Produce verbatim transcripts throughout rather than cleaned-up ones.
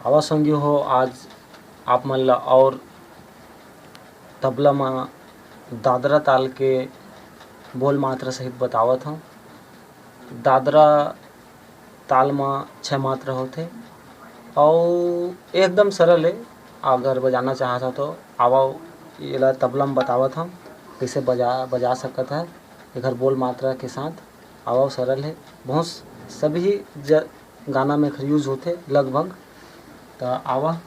आवा संगी हो, आज आप मन ला और तबला म दादरा ताल के बोल मात्रा सहित बतावत हंव। दादरा ताल म छह मात्रा होथे अउ एकदम सरल हे। अगर बजाना चाहत हो तो आवा, एला तबला म बतावत हंव, कइसे बजा, बजा सकत हे एखर बोल मात्रा के साथ। आवा, सरल हे, बहुत सभी ज-, गाना में एखर use होथे लगभग। त आवा,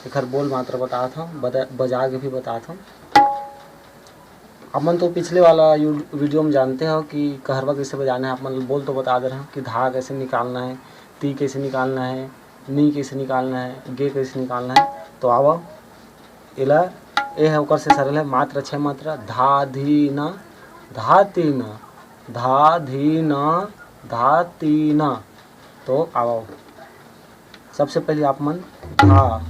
एखर बोल मात्रा बतात हंव, बता-, बजा के भी बतात हंव। आप मन तो पिछले वाला यू-, video में जानते हो कि कहरवा कैसे बजाना है। आप मन बोल तो बता दे रहे हो कि धा कैसे निकालना है, ती कैसे निकालना है, नी कैसे निकालना है, गे कैसे निकालना है। तो आवा, एला, ए है ओकर से सरल है, मात्रा, छह मात्रा, धा, धी, ना, धा, ती, ना, धा, धी, ना, धा, ती, ना। तो आवा, सबसे पहले आप मन धा,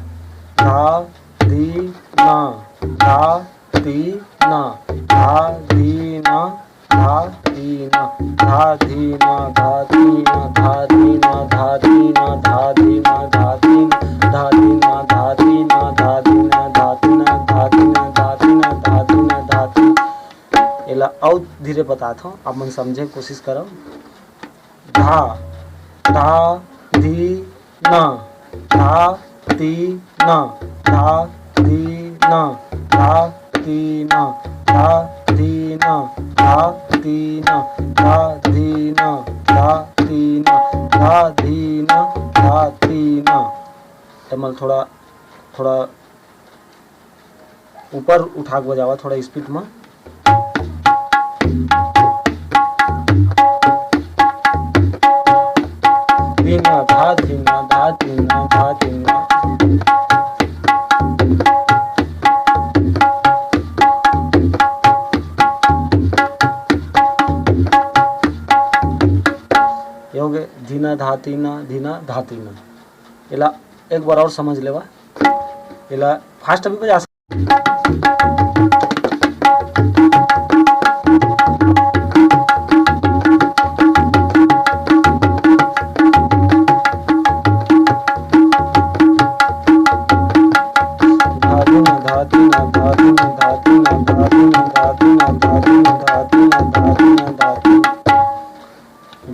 धा, धी, ना, धा, ती, ना, धा, धी, ना, धा, धी, ना, धा, धी, ना, धा, धी, ना, धा, धी, ना, धा, धी, ना, धा, धी, ना, धा, धी, ना, धा, धी, ना, धा, धी, ना, धा, धी, ना, धा, धी, ना, धा, धी, ना, धा, धी, ना, धा, धी। एला अउ धीरे बतात हंव, आप मन समझे के कोशिश करव। धा, धा, धी, ना, धा, ती, ना, धा, धी, ना, धा, ती, ना, धा, धी, ना, धा, ती, ना, धा, धी, ना, धा, ती, ना, धा, धी, ना, धा, ती, ना। एमन थोड़ा, थोड़ा ऊपर उठा के बजावा, थोड़ा speed में। धीना, धा, धीना, धा, धीना, धा, धीना। ये हो गए धीना, धा, तीना, धीना, धा, तीना। एला एक बार और समझ लेवा। एला fast भी बजा सक-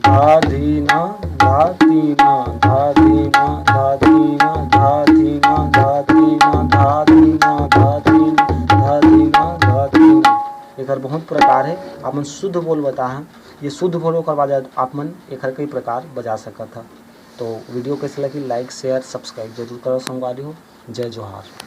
धा, धी, ना, धा, धी, ना, धा, धी, ना, धा, धी, ना, धा, धी, ना, धा, धी, ना, धा, धी, ना, धा, धी, ना, धा, धी, ना। एकर बहुत प्रकार है, आप मन शुद्ध बोल बता हैं, ये शुद्ध बोल, ओकर बाद आप मन एकर कई प्रकार बजा सकत ह। तो video कैसे लगी, like, share, subscribe जरूर करो संगवारी हो। जय जोहार।